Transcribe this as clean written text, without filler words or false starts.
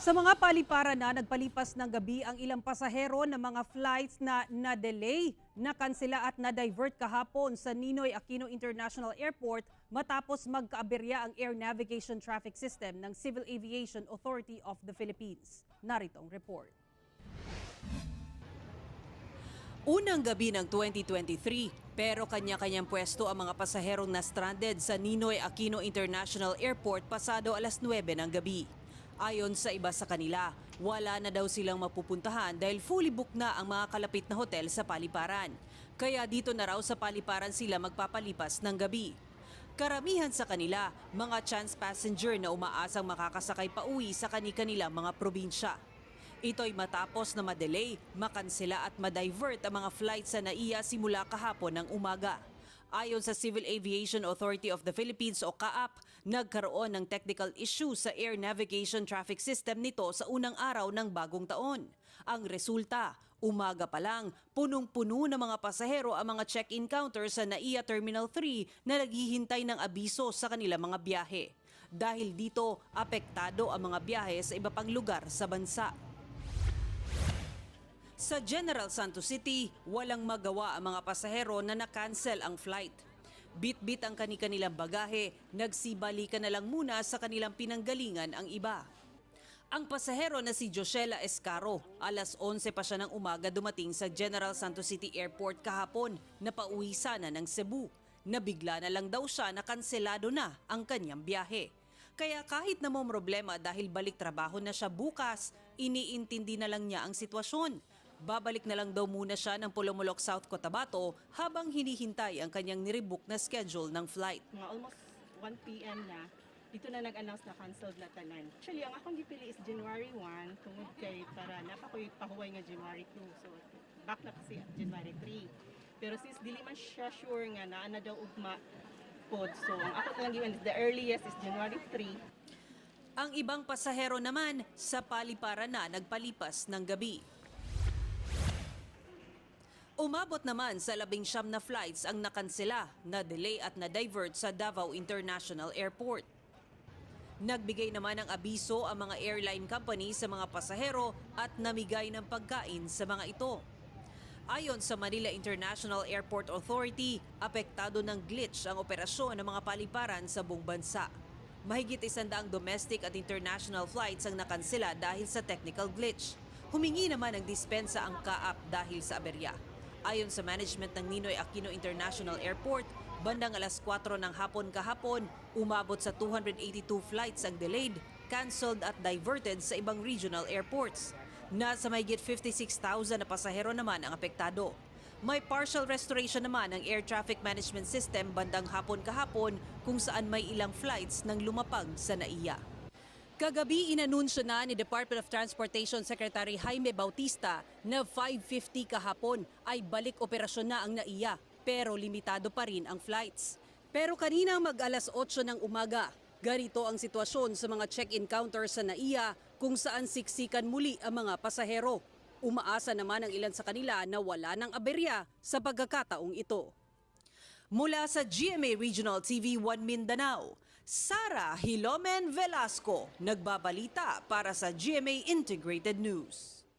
Sa mga paliparan na nagpalipas ng gabi ang ilang pasahero ng mga flights na na-delay, nakansela at na-divert kahapon sa Ninoy Aquino International Airport matapos magkaaberya ang Air Navigation Traffic System ng Civil Aviation Authority of the Philippines. Narito ang report. Unang gabi ng 2023, pero kanya-kanyang pwesto ang mga pasaherong na-stranded sa Ninoy Aquino International Airport pasado alas 9 ng gabi. Ayon sa iba sa kanila, wala na daw silang mapupuntahan dahil fully booked na ang mga kalapit na hotel sa paliparan. Kaya dito na raw sa paliparan sila magpapalipas ng gabi. Karamihan sa kanila, mga chance passenger na umaasang makakasakay pauwi sa kani-kanilang mga probinsya. Ito'y matapos na madelay, makansela at madivert ang mga flight sa NAIA simula kahapon ng umaga. Ayon sa Civil Aviation Authority of the Philippines o CAAP, nagkaroon ng technical issue sa air navigation traffic system nito sa unang araw ng bagong taon. Ang resulta, umaga pa lang, punong-puno ng mga pasahero ang mga check-in counter sa NAIA Terminal 3 na naghihintay ng abiso sa kanilang mga biyahe. Dahil dito, apektado ang mga biyahe sa iba pang lugar sa bansa. Sa General Santos City, walang magawa ang mga pasahero na na-cancel ang flight. Bit-bit ang kani-kanilang bagahe, nagsibalikan na lang muna sa kanilang pinanggalingan ang iba. Ang pasahero na si Josela Escaro, alas 11 pa siya ng umaga dumating sa General Santos City Airport kahapon na pauwi sana ng Cebu. Nabigla na lang daw siya na kanselado na ang kanyang biyahe. Kaya kahit na problema dahil balik trabaho na siya bukas, iniintindi na lang niya ang sitwasyon. Babalik na lang daw muna siya ng Polomolok, South Cotabato habang hinihintay ang kanyang nirebook na schedule ng flight. Mga almost 1 p.m. na, dito na nag-announce na canceled na tanan. Actually, ang akong gipili is January 1 tungod kay para naa pa ko'y pahuway nga January 2. So, back na kasi January 3. Pero since dili man siya sure nga naa na daw ugma pod, so ang ako na lang given is the earliest is January 3. Ang ibang pasahero naman, sa paliparan na nagpalipas ng gabi. Umabot naman sa 19 na flights ang nakansela, na-delay at na-divert sa Davao International Airport. Nagbigay naman ng abiso ang mga airline company sa mga pasahero at namigay ng pagkain sa mga ito. Ayon sa Manila International Airport Authority, apektado ng glitch ang operasyon ng mga paliparan sa buong bansa. Mahigit 100 domestic at international flights ang nakansela dahil sa technical glitch. Humingi naman ng dispensa ang CAAP dahil sa aberya. Ayon sa management ng Ninoy Aquino International Airport, bandang alas 4 ng hapon kahapon, umabot sa 282 flights ang delayed, cancelled at diverted sa ibang regional airports. Nasa mahigit 56,000 na pasahero naman ang apektado. May partial restoration naman ng air traffic management system bandang hapon kahapon kung saan may ilang flights nang lumapag sa NAIA. Kagabi, inanunsyo na ni Department of Transportation Secretary Jaime Bautista na 5:50 kahapon ay balik operasyon na ang NAIA, pero limitado pa rin ang flights. Pero kanina mag alas 8 ng umaga, ganito ang sitwasyon sa mga check-in counter sa NAIA kung saan siksikan muli ang mga pasahero. Umaasa naman ang ilan sa kanila na wala ng aberya sa pagkakataong ito. Mula sa GMA Regional TV 1 Mindanao, Sara Hilomen Velasco, nagbabalita para sa GMA Integrated News.